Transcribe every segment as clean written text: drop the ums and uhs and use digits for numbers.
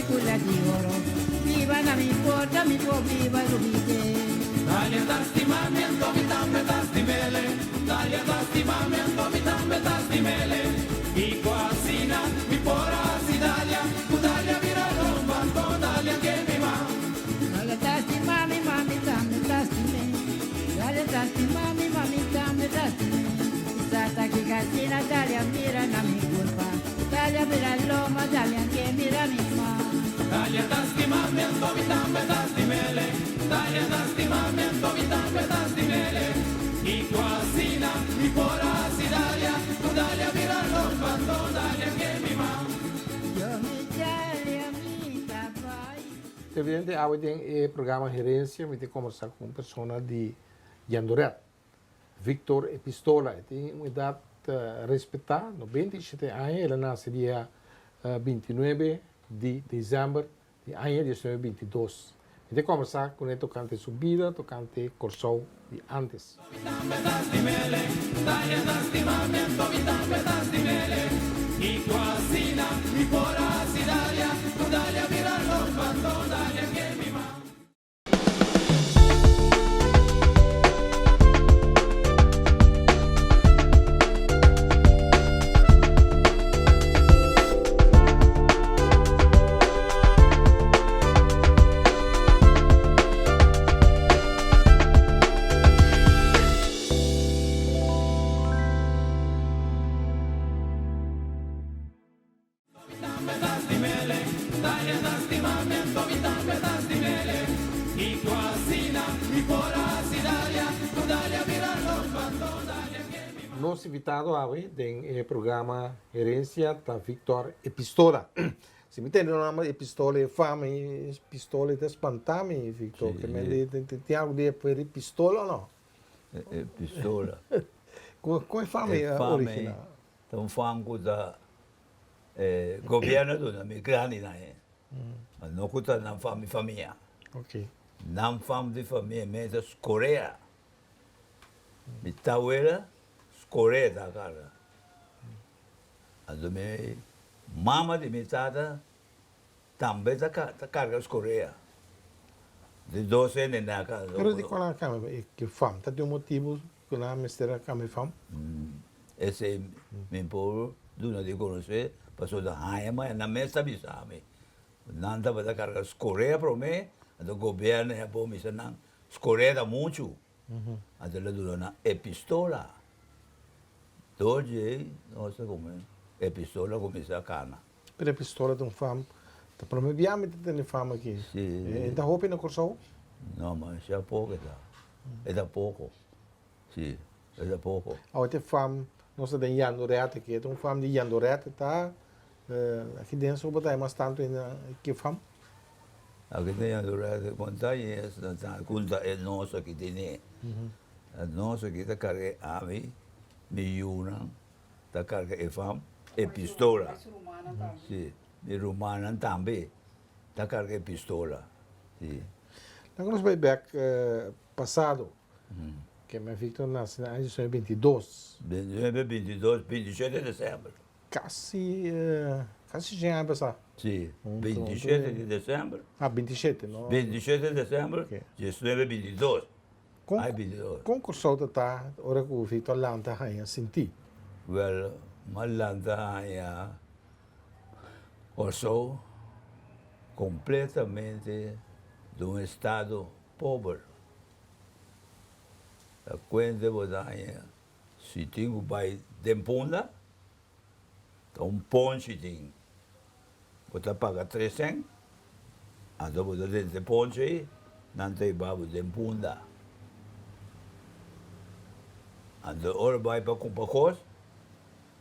kula di oro Biba na mi porta mi por biba lubid'é. Dalia ta stima mi anto mi tambe ta stim'ele Dalia ta stima mi anto mi tambe ta stim'ele Kiko asina mi por a hasi Dalia Ku Dalia bira lomba anto Dalia ke mi ma. Dalia ta stima mi ma mi tambe ta stim'é Dalia ta stima mi ma mi tambe ta stim'é Sa ta kiko asina Dalia mira na mi kurpa Dalia bira lomba Dalia ke mira mi ma. Dalia ta stima mi anto mi tambe ta stim'ele Dalia ta stima mi anto mi tambe ta stim'ele Kiko asina mi por a hasi Dalia Ku Dalia bira lomba anto Dalia ke mi ma. Yo mi Dalia mi ta bai. Televidente awe den e programa Herencia mi ta combersa cu un persona di Jandoret, Victor Epistola. E tin un edad respeta, 97 aña, el a nace dia 29 di december di aña 1922. Mi ta combersa cune tocante su bida, tocante Corsou di antes. Nos invitado awe den e programa Herencia ta Victor Epistola. Si mi tende nomber Epistola e fama e pistola e ta spanta mi Victor. Ke men tin algo di e pistola o no? E pistola. Kon e fama e origina? Ta un fam ku ta e gobierno a duna mi grandinan e, ma no ku ta nan fam di famia. Nan fam di famia mi ta Skorea. Mi tawela Skorea ta karga. Anto mi mama di mi tata tambe ta karga Skorea. Di dos hende nan a karga. Pero dikon nan a kambia e fam? Ta tin un motibu ku nan mester a kambia e fam? Esei mi por duna di konosé pasobra ta haña maya nan mes ta bisa mi. Nan tabata karga Skorea promé, anto gobièrnu a por bisa nan Skorea ta muchu. Anto el a duna nan e pistola. Dor djei nos ta kume e pistola kuminsá kana. Pero e pistola ta un fam, ta prome bia mi ta tende fam aki. Si. E ta hopi na Kòrsou? No, masha poko e ta. E ta poko. Si, e ta poko. Awe ta e fam, nos ta den Jandoret aki, e ta un fam di Jandoret ta aki den so bo ta hay mas tantu hende ki fam? Aki den Jandoret montaña es na ta kunta e nos aki tene. E nos aki ta karga e ami, mi yunan ta karga e fam e pistola. Si, mi rumannan tambe ta karga e pistola. Si. Laga nos bai bek pasado. Ke men Victor nase na aña 1922. 1922, 27 december. Casi, casi shen aña pasá. Si, 27 di december. Ah, 27, no? 27 di december, 1922. Kon, kon Kòrsou ta ta ora ku Victor lanta haña sintí? Wèl, m'a lanta haña Kòrsou kompletamente den un estado pober. Ta kuente bo ta haña si tin ku bai den punda, ta un ponchi tin. Bo ta paga tres sèn, anto bo ta denter ponchi ei, nan ta hiba bo den punda. Anto ora bo bai pa kumpra kos,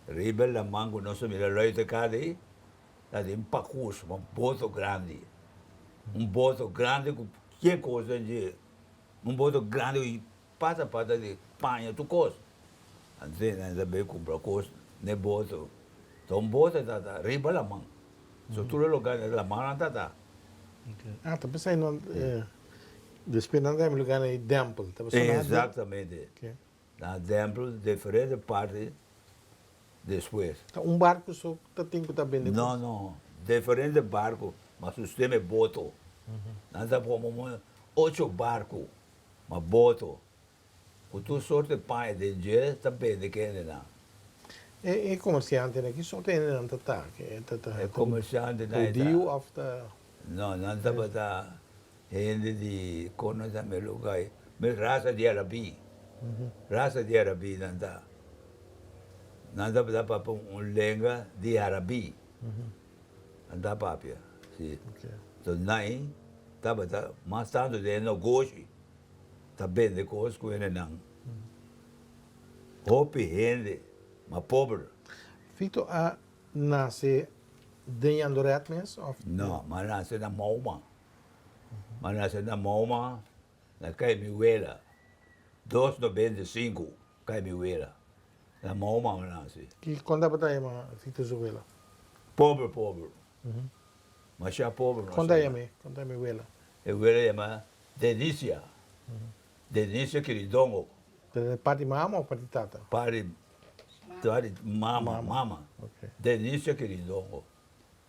riba e laman ku nos ta mira lòi kada ei, ta tin pakus, un boto grandi, un boto grandi ku ke kos den dje, un boto grandi ku pata pata di paña tur kos. Anto nan ta bay kumpra kos n'e boto, ta un boto ta ta riba laman, so tur e lugar na laman nan ta ta. Ah, ta pensai nan despues nan ta lugar na e dempel, ta pasobra nan. Exactamente, na dempel diferente parti despues. Ta un barco so ta tin cu ta bende cos? No, no, diferente barco. Ma susteme boto. Nan ta komo ocho barku, ma boto. Ku tur sorte paña den dje ta bende kendenan. E e komersiantenan, ki sorte hendenan ta ta? E komersiantenan e ta. Hudiu òf ta. No, nan tabata hende di kon nan ta me luga ei, me rasa di arabí. Rasa di arabí nan ta. Nan tabata papia un lenga di arabí. Nan ta papia, si. Enton nan tabata mas tantu den e nogoshi. Ta bende kos ku hendenan. Hopi hende ma pober. Vito a nase den Jandoret mes of? No, mi a nase na Mouma. Mi a nase na Mouma na kai mi wela. 295 kai mi wela. Na Mouma mi a nase. Ki kon tabata yama Vito su wela? Pober pober. Masha pober nos. Kon ta yam'e? Kon ta yama e wela? E wela yama Denicia. Denicia Kiridongo. Parti mama of parti tata? Parti parti mama, mama. Denicia Kiridongo.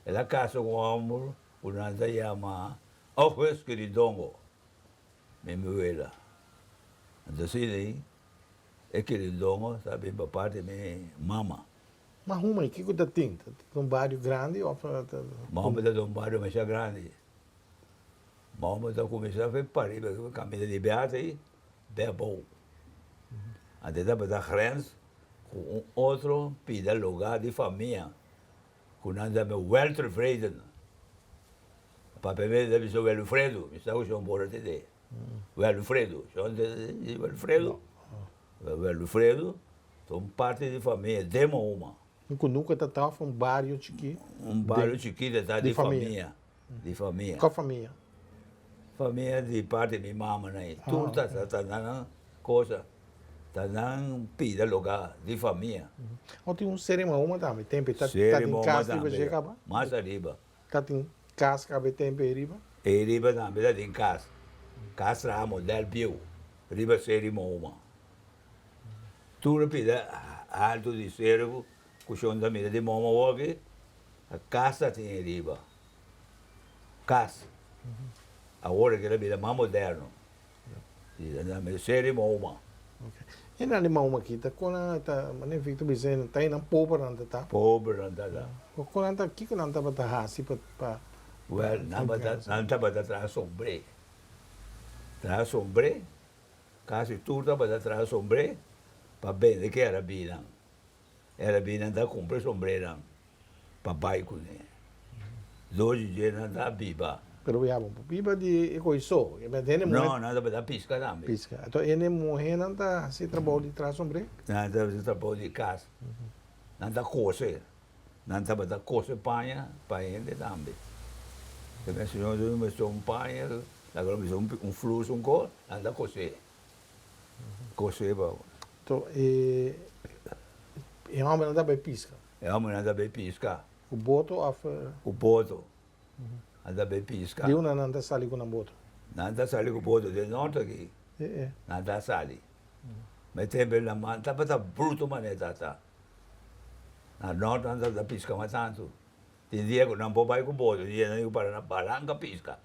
El a casa cu un homber cu nan ta yama August Kiridongo, mi mi wela. Anto asina e Kiridongo ta bin pa parti mi mama. Ma huma y kico ta tin? Ta un bario grandi of ta. Mahoma ta un bario masha grandi. Mahoma ta cuminsa fe pariba caminda di Beata y be abou. Antes tabata grens cu un otro pida lugar di famia cu nan ta yama Weltevreden. Papia mi ta bisa Welfredo, mi sa cu shon por a tende. Welfredo, shon ta tende Welfredo? Welfredo ta un parti di famia den Mahoma. Un kunuku ta ta of un bario chikí? Un bario chikí ta ta di famia. Di famia. Kua famia? Famia di parti mi mamanan ei. Tur ta ta nan cosa. Ta nan pida loga di famia. O tin un seri Mahoma tambe tempe ta tin kas riba dje kaba? Mas ariba. Ta tin kas kaba e tempe ei riba? Ei riba tambe ta tin kas. Kas traha model bieu riba seri Mahoma. Tur a pida haltu di seru ku shon ta mira di momo awor a kas ta tin riba. Kas. Awor a keda bira mas moderno. Seri Mahoma. E nan di Mahoma aki ta kon nan ta, manera Victor bisa ta e nan pober nan ta ta. Pober nan ta ta. Kon nan ta, kiko nan tabata hasi pa pa. Wel nan tabata traha sombré. Traha sombré. Kasi tur tabata traha sombré pa bende ke arabinan. E arabinan ta kumpra e sombrénan pa bai kuné. Dos di dje nan ta biba. Pero ya bo biba di e koi so. No, nan tabata piska tambe. Piska. Anto e muhénan ta hasi trabou di traha sombré? Nan ta hasi trabou di kas. Nan ta kose. Nan tabata kose paña pa hende tambe. E mester mester un paña, laga lo mester un flus un kos, nan ta kos'é. Kos'é pa bo. To e e hòmbernan ta bai piska? E hòmbernan ta bai piska. Ku boto òf? Ku boto. Nan ta bai piska. Di unda nan ta sali ku nan boto? Nan ta sali ku boto den nort aki. Nan ta sali. Mester laman tabata bruto manera ta ta. Na nort nan ta piska mas tantu. Tin dia ku nan por bai ku boto, tin dia nan tin ku para na baranka piska.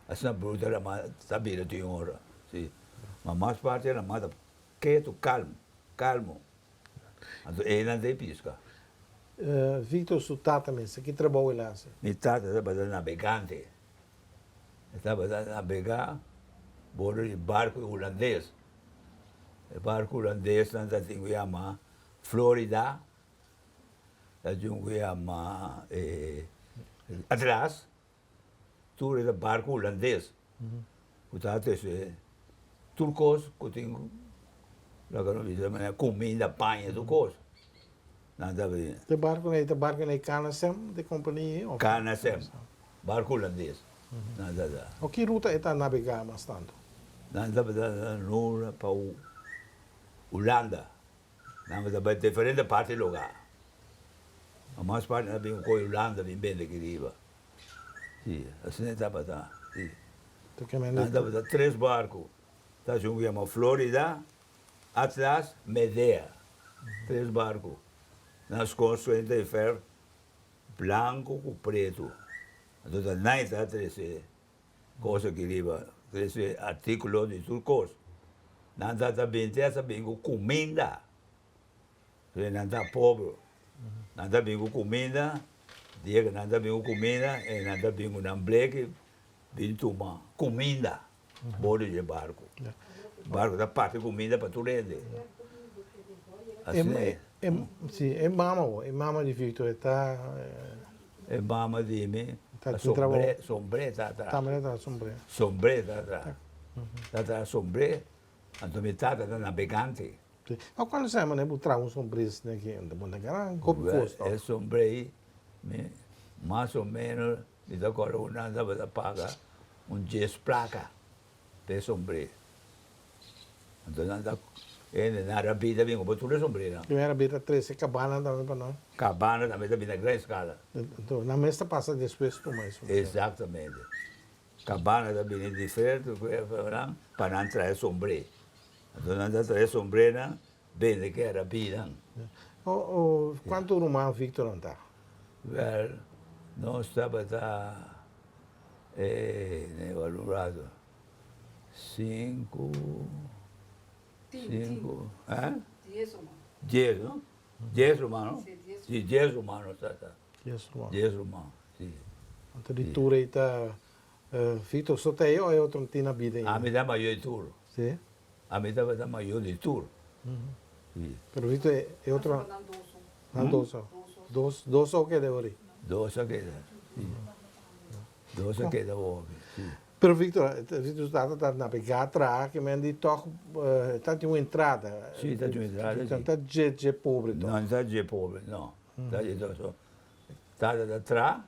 Asina bruto laman ta bira tin ora. Si. Ma mas parti e laman ta ketu, kalmu, kalmu. Anto einan ta e piska. Victor su tata mester, ki trabou el a hasi? Mi tata tabata nabegante. E tabata nabegá bordo di barku hulandes. E barku hulandesnan ta tin ku yama Florida, ta tin ku yama Atlas, tur e ta barku hulandes ku ta trese tur kos ku tin laga nos bisa manera kuminda, paña, tur kos. Nan ta bini. E barkunan ei ta barkunan ei KNSM, di kompania ei òf? KNSM. Barku hulandes nan ta ta. O ki ruta e ta nabegá mas tantu? Nan tabata na nora pa Hulanda. Nan tabata bai diferente parti lugá. Ma mas parti nan bin koe Hulanda bin bende aki riba. Si, asina e tabata. Si. Nan tabata tres barku. Ta un ku yama Florida, Atlas, Medea. Tres barku. Nan skon suenta di fer blanku ku pretu. Anto ta nai ta trese kos aki riba, trese artíkulo di tur kos. Nan ta ta bin te hasta bin ku kuminda. Pasobra nan ta pober. Nan ta bin ku kuminda, dia ku nan ta bin ku kuminda e nan ta bin ku nan bleki bin tuma kuminda bordo di e barku. Barku ta parti kuminda pa tur hende. Asina e. Si, e mama bo, e mama di Victor e ta. E mama di mi ta sombré, sombré ta traha. Tambe ta traha sombré. Sombré ta traha. Ta traha sombré, anto mi tata ta nabegante. Si. Ma cuando sa manera bo traha un sombré asina aki, bo ta gana hopi cos to. E sombré ei, mi mas o menos mi ta acorda cu nan tabata paga un dies placa pa e sombré. Anto nan ta hende nan rabita bin ku tur e sombrenan. Nan rabita trese kabana tambe pa nan. Kabana tambe ta bin na gran eskala. Anto nan mes ta pasa despues tuma e sombré. Exactamente. Kabana ta bini diferente pa nan trae sombré. Anto nan ta trae sombrénan bende ke rabinan. Kuantu ruman Victor nan ta? Wèl, nos tabata e wak un rato. Sinku, sinku, eh? Dies ruman. Dies, no? Dies ruman, no? Si, dies. Si, dies ruman nos ta ta. Dies ruman. Dies ruman, si. Anto di tur ei ta Vito so ta ei o e otro tin na bida ainda? Ami ta mayor di tur. Si? Ami tabata mayor di tur. Si. Pero Vito e otro. Nan dos so. Nan dos so. Dos, dos so keda ori. Dos a keda, si. Dos a keda hopi, si. Pero Victor, Victor su tata ta nabegá traha ke men di tòg ta tin un entrada. Si, ta tin un entrada, si. No ta dje dje pobre tòg. No, no ta dje pobre, no. Ta dje tòg so. Tata ta traha,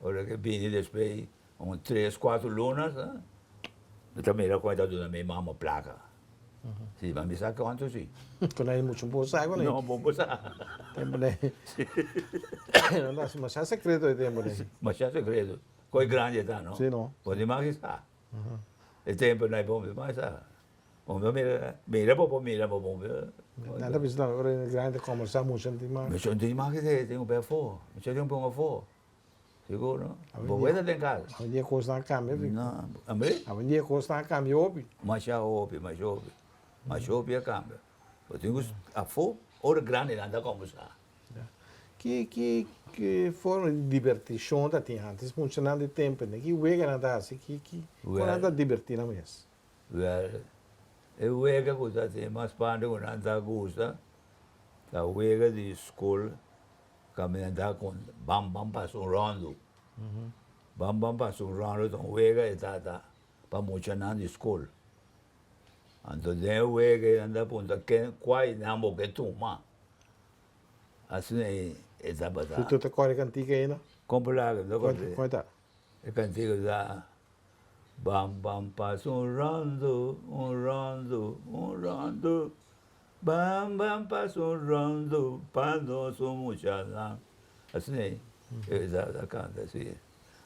ora ke bini despues un tres, kuater luna, mi ta mira kon e ta duna mi mama plaka. Si, ma mi sa kuantu si. Kon ei muchu bo sa kon ei. No, bo bo sa. Tempu nei. No ta masha sekreto e tempu nei. Masha sekreto. Koi grandi e ta no. Si no. Bo di mas sa. E tempu nei bo di mas sa. Bo no mira, mira bo por mira bo bo. Nan ta bisa tambe ora e grandi ta kombersá muchu no tin mas. Muchu no tin mas ke tin un p'e afó. Muchu tin un p'e afó. Sigur no. Bo weta den kas. Awendia kosnan a kambia. No, ambe? Awendia kosnan a kambia hopi. Masha hopi, masha hopi. Masha hopi a kambia. Bo tin ku afó ora grandinan ta kombersá. Ki ki ki forma di dibertishon ta tin antes? Muchanan di tempu ne ki wega nan ta hasi? Ki ki kon nan ta dibertí nan mes? Wèl, e wega ku ta tin mas parti ku nan ta gusta ta wega di skol kaminda ta kon bam bam pasa un ròndu. Bam bam pasa un ròndu ta un wega e ta ta pa muchanan di skol. Anto den e wega ei nan ta puntra ken kua di nan bo ke tuma. Asina e tabata. Su ta kore kantika ei no? Kon por laga mi ta kore. Kon e ta? E kantika ta, Bam bam pasa un ròndu, un ròndu, un ròndu, Bam bam pasa un ròndu pa nos un muchanan. Asina e ta kanta si.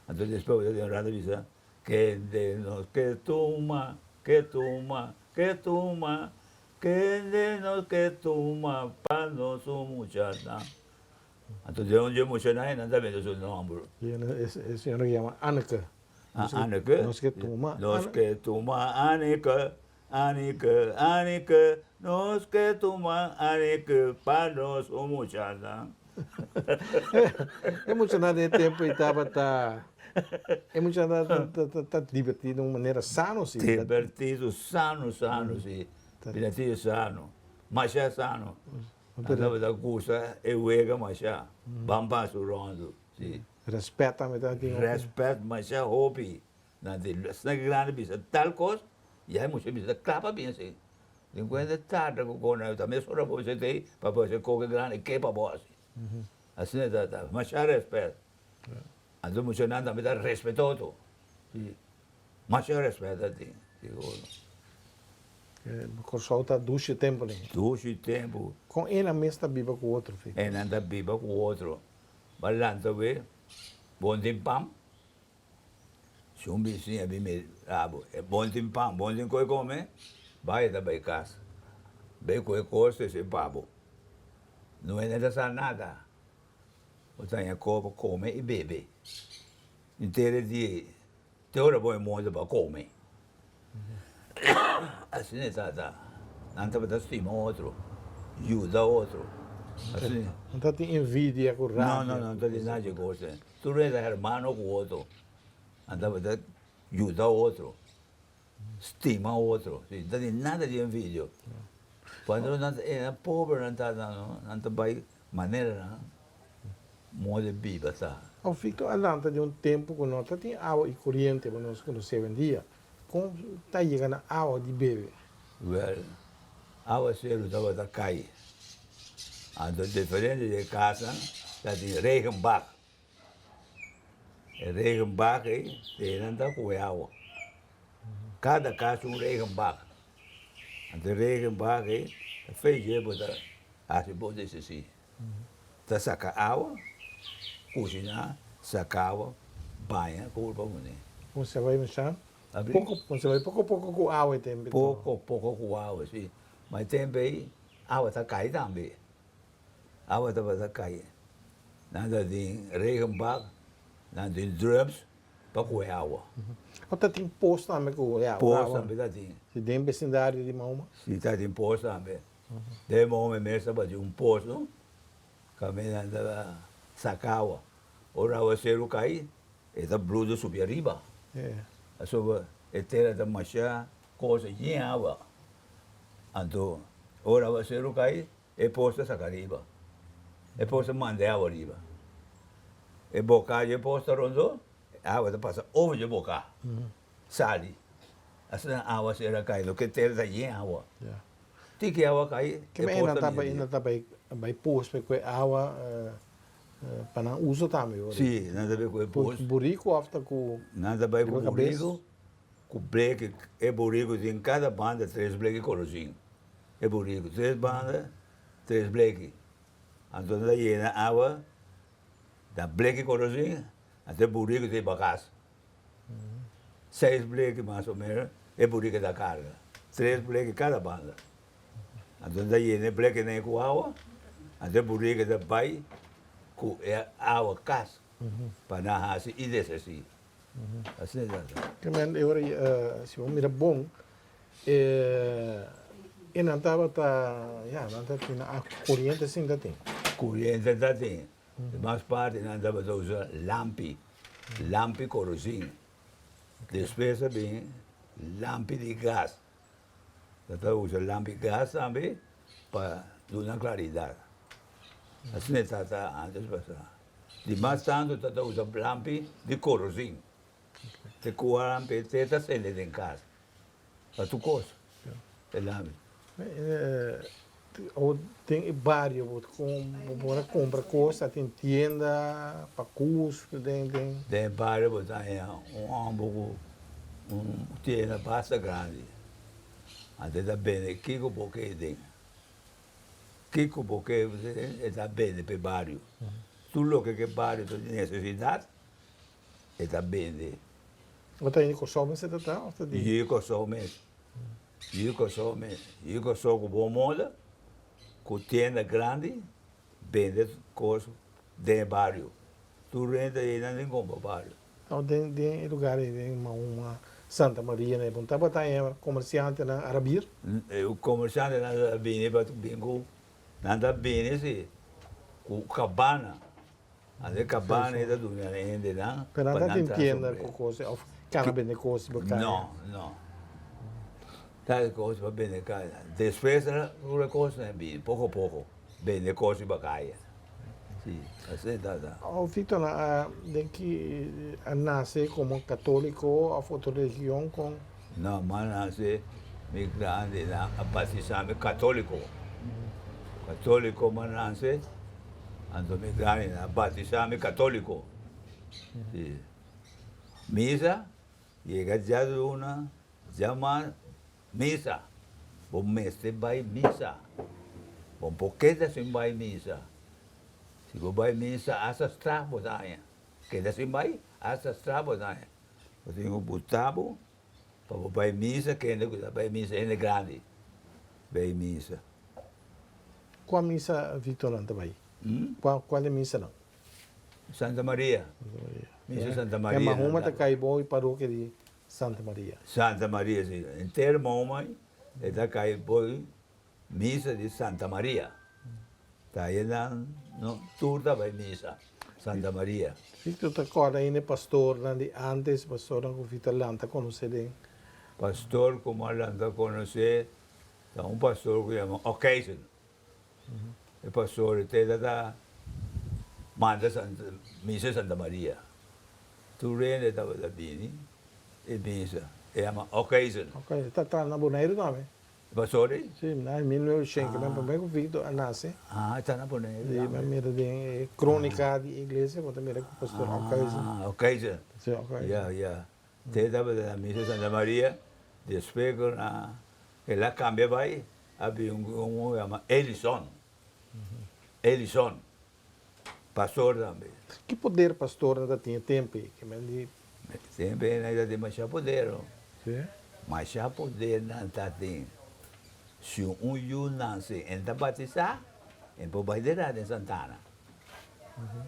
Anto despues bo ta den un ratu bisa, Kende nos ke tuma, ke tuma, ke tuma, Kende nos ke tuma pa nos un muchanan. Anto den un dje muchanan ei nan ta bende su nomber. E señora ke yama Anneke. Anneke. Nos ke tuma. Nos ke tuma Anneke, Anneke, Anneke, nos ke tuma Anneke pa nos un muchanan. E muchanan den e tempu ei tabata, e muchanan ta divertí den un manera sano si. Divertido sano sano si, divertido sano, masha sano. Nan tabata gusta e wega masha, ban pasa un ròndu si. Rèspèt tambe tabatin hopi. Rèspèt masha hopi. Nan di esnan grandi bisa tal kos, ya e mucha bisa kla pa bin asi. Tin kuenta tarda ku kona ta mesora bo bisa tei pa bo hasi koke grandi ke pa bo hasi. Asina ta ta masha respet. Anto muchanan tambe ta respeta otro. Si masha respet ta tin sigur. Kòrsou ta dushi tempu ni. Dushi tempu. Kon enan mes ta biba ku otro fi? Enan ta biba ku otro. Ba lanta we bon tin pan. Si un bisiña bin mira bo, e bon tin pan, bon tin koe kome, bai ta bai kas, bai koe kos trese pa bo. No hende ta sa nada. Bo ta haña koe pa kome i bebe. Intere di te ora bo e moda pa come. Asina e tata. Nan tabata stima otro, yuda otro. Asina. No ta tin envidia cu rabia. No, no, no ta tin nada di cosa. Tur hende ta hermano cu otro. Nan tabata yuda otro, stima otro. No ta tin nada di envidia. Cuando nan era pober nan tata no, nan ta bay manera nan moda di biba ta. Au Victor a lanta di un tempo cu no ta tin awa y coriente bo nos conoce awendia. Con ta yega na awa di bebe? Wel, awa seru tabata cay. Anto diferente di e casnan ta tin regenbak. E regenbak ei, te nan ta coge awa. Cada cas un regenbak. Anto e regenbak ei, ta fecha bo ta haci bo desisi. Ta saca awa, cushina, saca awa, baña, cu pa pone. Con se bay mashá? Poco, con se bay poco poco cu awa e tempo. Poco poco cu awa, si. Ma e tempo ei awa ta cay tambe. Awa tabata cay. Nan ta tin regenbak, nan tin drums pa coge awa. O ta tin pos tambe cu awa? Pos tambe ta tin. Si den becindario di Mahoma? Si ta tin pos tambe. Den Mahoma mes tabatin un pos no, caminda nan ta saca awa. Ora awaceru cay e ta bludo subi ariba. Pasobra e tera ta masha cosa yen awa. Anto ora awaceru cay E pos ta saca riba. E pos ta manda e awa riba. E boca dje pos ta rondo, e awa ta pasa over dje boca, sali. Asina awa sera cay, loke tera ta yen awa. Tiki awa cay, e pos ta mira. Nan ta bay pos pa cu e awa pa nan uso tambe. Si, nan ta bay cu e pos. Cu burico of ta cu. Nan ta bay cu burico, cu bleki. E burico tin cada banda tres bleki corosin. E buriku tres banda, tres bleki. Anto nan ta yena awa na bleki korosin, anto e buriku ta hiba kas. Seis bleki mas o menos e buriku ta karga, tres bleki kada banda. Anto nan ta yena e blekinan ku awa, anto e buriku ta bai ku e awa kas pa nan hasi i deshasi. Asina ta. Kemen e ora si bo mira bon E nan tabata, ya, nan ta tin a coriente sin ta tin. Coriente ta tin. De mas parti nan tabata usa lampi, lampi korosin. Despues a bin lampi di gas. Nan ta usa lampi gas tambe pa duna claridad. Asina e tata antes pasa. Di mas tanto ta ta usa lampi di korosin. Te ku lampi te ta sende den kas. Pa tur kos e lami. Awor den e bario bo bo por a kumpra kos, ta tin tienda pa kus den den. Den e bario bo ta haña un hòmber ku un tienda basta grandi. Anto e ta bende kiko bo ke den. Kiko bo ke e ta bende pa e bario. Tur loke ku e bario ta nesesidat E ta bende. Bo ta yu Kòrsou mes e ta ta òf ta di? Yu Kòrsou mes. Yu Kòrsou mes. Yu Kòrsou ku bon moda, ku tienda grandi, bende kos den e bario. Tur hende ta yega den kompra bario. No, den den e lugar ei, den Mahuma, Santa Maria, na e bon tabata e komersiantenan arabir? E komersiantenan ta bini pa bin ku, nan ta bini si, ku kabana. Ande kabana e ta duna e hendenan Pero nan ta tin tienda ku kos of kana bende kos bo kaya? No, no. Tal kos pa bende kaya. Despues tur e kosnan a bini poko poko bende kos riba kaya. Si, asina ta ta. O Victor nan a den ki a nase komo katoliko of otro religion kon? No, mi a nase mi grandinan a batisa mi katoliko. Katoliko mi a nase. Anto mi grandi a batisa mi katoliko. Si. Misa, yega djaluna, djamar, misa. Bo mester bai misa. Bo no por keda sin bai misa. Si bo bai misa asta straf bo ta haña. Keda sin bai, asta straf bo ta haña. Bo tin ku buta bo pa bo bai misa, kende ku ta bai misa hende grandi bai misa. Kua misa Victornan ta bai? Kua, kual e misanan? Santa Maria. Santa Maria. Misa Santa Maria. E Mahuma ta kai bou e parokia di Santa Maria. Santa Maria, si. Henter Mahuma e ta kai bou misa di Santa Maria. Ta ayenan no tur ta bai misa Santa Maria. Victor ta corda ainda e pastornan di antes, pastornan cu Victor lanta conoce den. Pastor cu mi a lanta conoce ta un pastor cu yama Ockhuizen. E pastor te ta ta manda misa Santa Maria. Tur hende tabata bini e misa. E yama Ockhuizen. Ockhuizen. Ta traha na Boneiru tambe. Pastor ei? Si, na 1900, men promé ku Victor a nase. Ah, e ta na Boneiru tambe. Si, mi a mira den e kronika di iglesia, bo ta mira ku pastor Ockhuizen. Ah, Ockhuizen. Si, Ockhuizen. Ya, ya. Te tabata na misa Santa Maria, despues ku na el a kambia bai, a bin un ku yama Elison. Elison, pastor tambe. Ki poder pastornan ta tin e tempu ei? Ke men di. Tempu ei nan ta tin masha poder ho. Si. Masha poder nan ta tin. Si un yu nase en ta batisá, en por bai dera den Santana.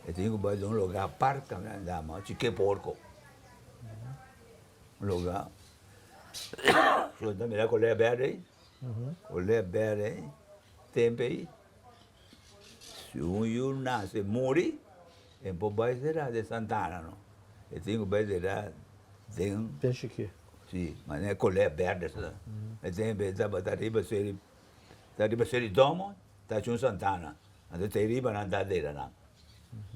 E tin ku bai den un lugar apart kaminda nan yama Chike Porko. Un lugar. Si bo ta mira kolea bèrdè ei, kolea bèrdè ei, tempu ei. Si un yu nase muri, e por bai sera den Santana no. E tin ku bai sera den. Den Chiqué. Si, manera e kolea berde asina. E tin ku tabata riba seri, ta riba seri domo, ta haci un Santana. Anto te riba nan ta dera nan.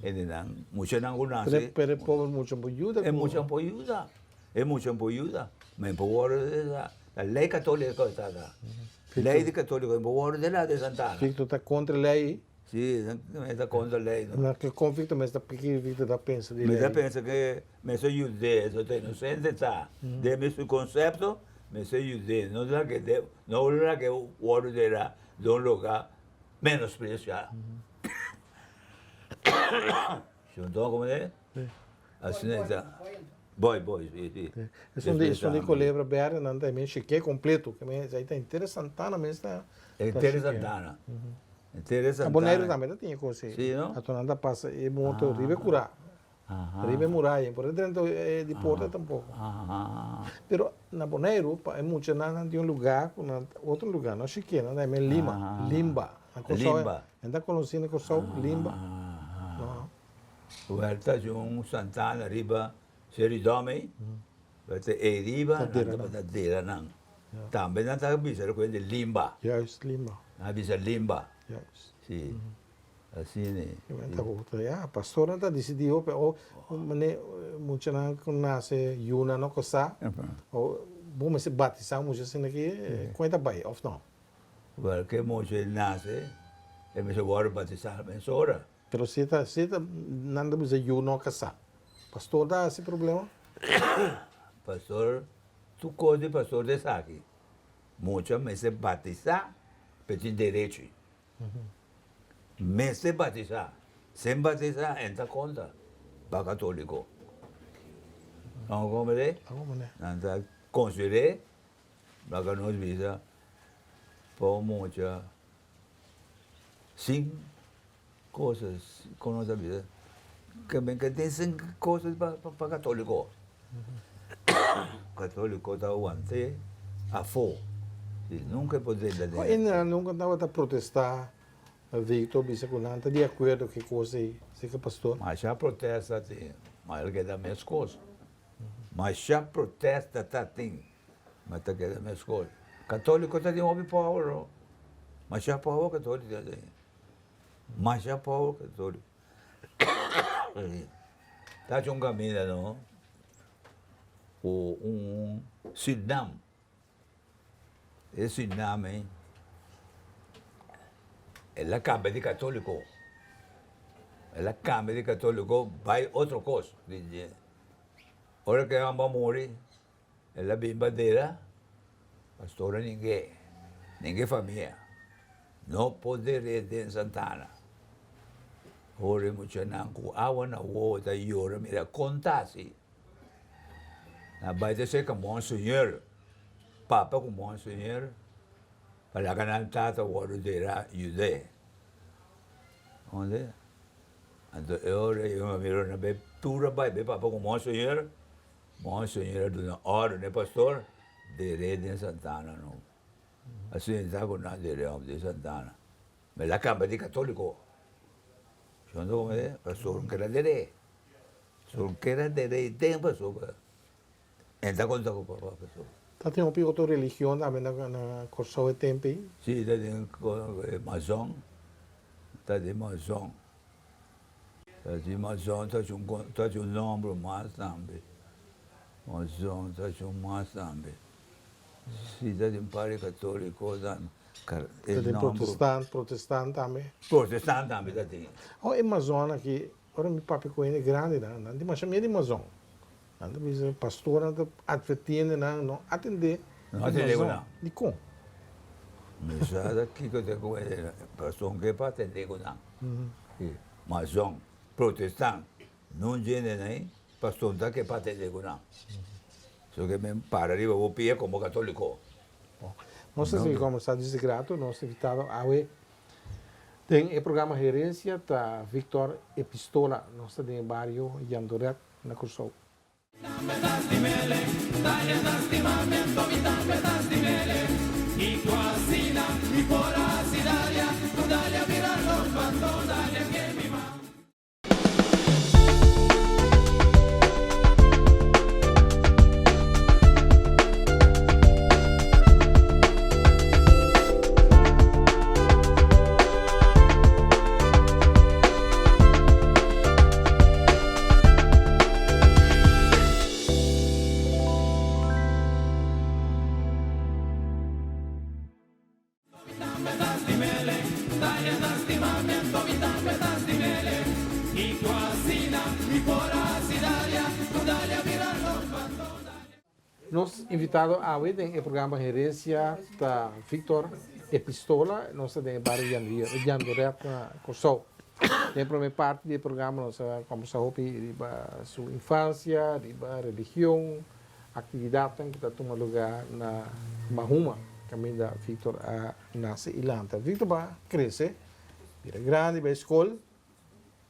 E di nan, muchanan ku nase. Pero e pober mucha por yuda. E mucha por yuda. E mucha por yuda. Ma e por wòrdu dera. Ta lei katoliko ta ta. Lei di katoliko e por wòrdu dera den Santana. Victor ta kontra e lei? Si, mi ta kontra e lei. Na ke kon Victor mester ta kiko Victor ta pensa di lei? Mi ta pensa ke mester yud'é, eso ta inosente ta. Den mi su konsepto mester yud'é, no laga e no laga e wòrdu dera den un luga menospresiá. Shunto como de? Asina ta. Boy, boy, si, si. Esun di, esun di Colebra Berde nan ta men shike completo, ke men esei ta henter Santana mes ta. Henter Santana. Henter Santana. Na Boneiru tambe ta tin e cos ei. Si, no? Anto nan ta pasa e moto riba e cura. Riba e muraya, por e drenta di porta tampoco. Pero na Boneiru pa e muchanan nan tin un lugar cu nan, otro lugar, no shike, nan ta yama Lima, Limba. Na Corsou, nan ta conoci na Corsou, Limba. No. Huerta di un santana riba Seri Dome, huerta ei riba nan tabata dera nan. Tambe nan ta bisa loke di limba. Juist, limba. Nan a bisa limba. Juist. Si, asina e. Ya, pastornan ta disidí hopi o mane muchanan ku nase yunan no kosá o bo mester batisá mucha asina ki kon e ta bai òf no? Wèl, ke mucha e nase e mester wòrdu batisá mesora. Pero si ta si ta nan ta bisa yu no kasá. Pastor ta hasi problema? Pastor tur kos di pastor ta esaki. Mucha mester batisá pa e tin derechi. Mester batisá. Sin batisá e no ta konta pa katoliko. Nan a komprendé? Nan ta konsider'é laga nos bisa pa un mucha. Sin cosas cu nos a bisa ke men ke tin sin cosas pa pa catolico. Catolico ta wante afo y nunca e por drenta den. E nan nunca tabata protesta Victor bisa cu nan ta di acuerdo cu e cos ey, si ke pastor? Masha protesta tin, ma el keda mescos. Masha protesta ta tin. Ma ta keda meskos. Katoliko ta tin hopi power ho. Masha power katoliko ta tin. Masha power katoliko. Ta haci un kaminda no ku un Surinam. E Surinam ei el a kambia di katoliko. El a kambia di katoliko bai otro kos. Ora ku e homber a muri. El a bin bandera, pastor a ning'é, ning'é famia no por der'é den Santana. Ora e muchanan ku awa na wowo ta yora mira kon ta asi. Nan bai ta serka Monseñor, papa ku Monseñor pa laga nan tata wòrdu derá yud'é. Anto e ora e mira nan bai. Tur a bai be papa ku Monseñor, Monseñor a duna òrdu na e pastor der'é den Santana no. A sinta ku nan der'é òf den Santana. Ma el a kambia di katoliko. Shon ta komprende? Pastor no keda der'é. Pastor no keda der'é den pasobra e ta konta ku papa pastor. Ta tin hopi otro religion tambe na Kòrsou e tempu ei? Si, ta tin mazòn, ta tin mazòn. Ta tin mazòn, ta haci un ta haci un nomber mas tambe. Mazòn ta haci un mas tambe. Si, ta tin par di katoliko tambe. Ta tin protestant, protestant tambe. Protestant tambe ta tin. Awa e mazòn aki, ora mi papia ku hende grandinan, nan tin masha miedu di mazòn. Nan ta bisa pastornan ta adverti hendenan no atendé No atendé ku nan. Dikon? Mi sa ta kiko ta ku e pastor ke pa atendé ku nan. Si, mazòn, protestant, nun djende nan pastor ta ke pa atendé ku nan. So ke men para riba bo pia komo katoliko. Bon, nos ta sigui kombersá djis di grato. Nos invitado awe den e programa Herencia ta Victor Epistola. Nos ta den e bario Jandoret na Kòrsou. Nos invitado awe den e programa Herencia ta Victor Epistola. Nos ta den e bario Jandoret na Kòrsou. Den e prome parti di e programa nos a kombersa hopi riba su infansia, riba religion, Actividadnan cu ta tuma lugar na Mahuma, caminda Victor a nace y lanta. Victor ba crece, bira grandi, bay scol.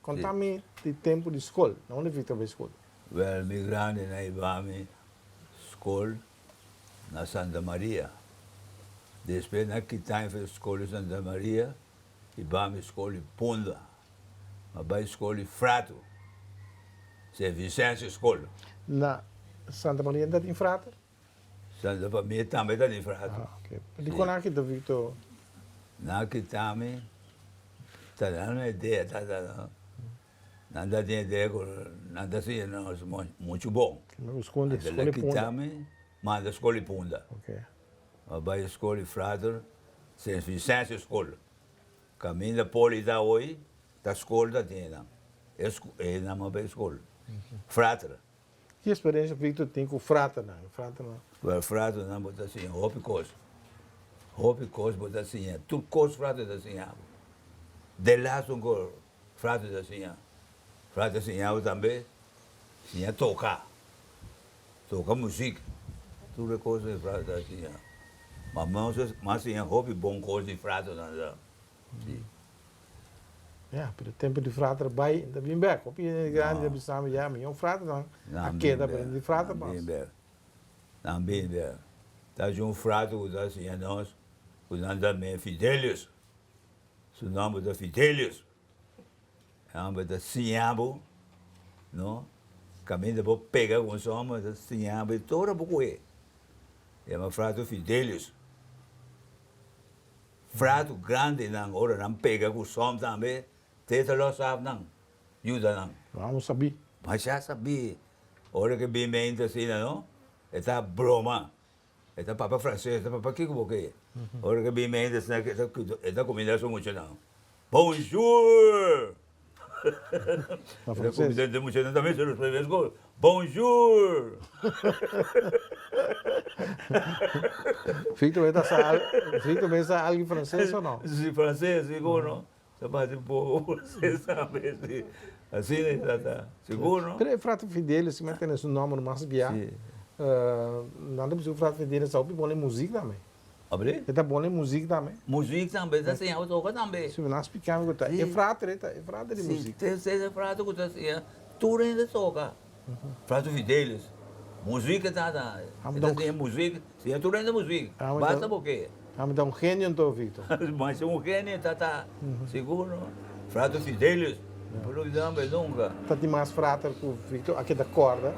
Conta mi di tempo di scol. Na unda Victor bay scol? Wel, mi grandi na hiba mi scol na Santa Maria. Despues na kita mi for scol di Santa Maria, hiba mi scol di Punda. Mi a bay scol di Frato. Sint Vincentio School. Na Santa Maria ta tin frater? Santa Famia tambe ta tin frater. Ah, ok. Dikon nan a kita Victor? Nan a kita mi, ta nan un idea, ta ta nan ta tin idea ku nan ta siña nos muchu bon. Skol di Punda. Nan a kita mi, manda skol di Punda. Ok. Mi a bai skol di frater, Sint Vincentio School. Kaminda poli ta hoy, ta skol ta tin nan. E nan a bay skol. Frater. Ki experiencia Victor tin ku fraternan? Fraternan. Wel fraternan bo ta siña hopi kos. Hopi kos bo ta siña. Tur kos frater ta siña bo. De laatste un kos frater ta siña. Frater ta siña bo tambe siña toka. Toka muzik. Tur e kos ei frater ta siña. Ma mi a siña hopi bon kos di fraternan sa. Si. Ya, pero tempo di frater bai, ta bin bek. Hopi hende grandi ta bisa mi, ya, mi yon fraternan a keda, pero di frater mas. Nan bin bek. Nan bin bek. Ta haci un frater cu ta siña nos, cu nan ta men Fidelius. Su nomber ta Fidelius. E homber ta siña bo, no? Caminda bo pega cu un homber, ta siña bo, e tur ora bo coge. Yama frater Fidelius. Fratu grandinan ora nan pega ku som tambe te ta los af nan, yuda nan. Vamos sabí. Masha sabí. Ora ke bin mente asina no, e ta broma. E ta papia franses, e ta papia kiko bo ke. Ora ke bin mente asina e ta kuminda su muchanan. Bonjour! Na franses. E muchanan tambe se responde mescos. Bonjour! Victor ta sa Victor me sa algo franses o no? Si franses sigur no. Sa bati un poco franses tambe si. Asina e ta ta. Sigur no. Pero e frater Fidelis si mi a tene su nomber mas bia. Si. Nan ta bisa ku frater Fidelis sa hopi bon den muzik tambe. Abre? E ta bon den muzik tambe. Muzik tambe, ta siña bo toka tambe. Si, nan a splikami ku ta e frater, e ta e frater di muzik. Si, e frater ku ta siña. Tur hende toka. Frater Fidelis, muziek ta ta. E ta siña muziek, siña tur hende muziek. Basta bo ke. Ami ta un genio anto, Victor. Mas un genio ta ta, sigur no. Frater Fidelis, no por olbida mi nunca. Ta tin mas frater ku Victor a keda kòrda?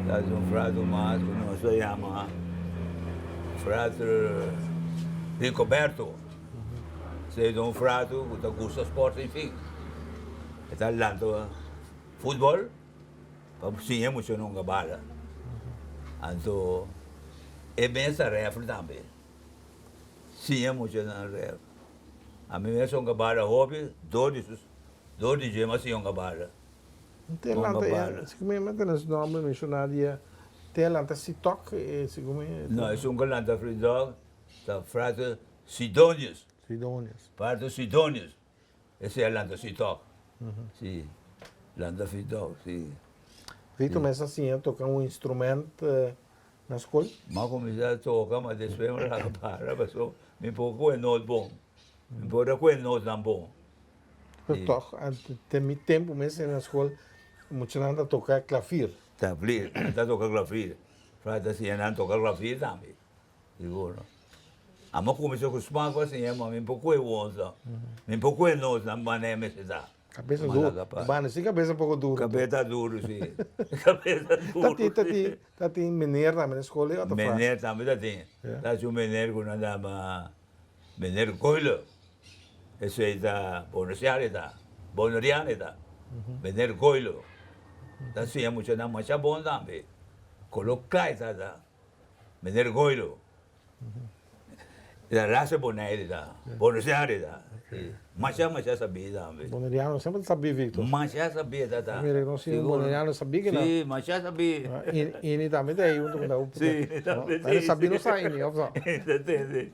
Ta tin un frater mas ku nos ta yama Frater Ricoberto. Esei ta un frater ku ta gusta sport en fin. E ta lanta futbol pa siña mucha nunca bala. Anto e mes ta refri tambe. Siña muchanan ref. Ami mes hunga bala hopi dor di su dor di dje mi a siña hunga bala. Te lanta e segun mi mi a tene su nomber menshoná dia te lanta Sitok segun mi. No esun ku lanta Fridog ta frater Sidonius. Sidonius. Frater Sidonius. Esei a lanta Sitok. Si, lanta Sitok, si. Rito mes a siña toka un instrument na skol? Mi a kuminsá toka, ma despues mi a laga para pasobra mi por ku e not bon. Mi por ta ku e notnan bon. Pero tòg, den mi tempu mes na skol, muchanan ta toka klafir. Klafir, nan ta toka klafir. Frei ta siña nan toka klafir tambe. Sigur no. Amo kuminsá ku smak pa siña ma mi por kue wonsa. Mi por kue nos nan manera mester ta. Kabesa duru. Banda si kabesa poko duru. Kabesa duru si. Kabesa duru. Ta tin ta tin ta tin meneer tambe na skol o ta fra? Meneer tambe ta tin. Ta tin un meneer ku nan yama meneer Goilo. Esei ta bonosiano e ta. Boneriano e ta. Meneer Goilo. Ta siña muchanan masha bon tambe. Kolo kla e ta ta. Meneer Goilo, e rasa Bonaire ta, Bonosiare ta, masha masha sabí tambe. Boneriano semper ta sabí, Victor. Masha sabí e ta ta. Mira, nos tin un boneriano sabí ke nan. Sí, masha sabí. Ini tambe ta ei huntu ku nan. Sí, ini tambe ta ei. Sabí no sa ini, òf no? Ta tende.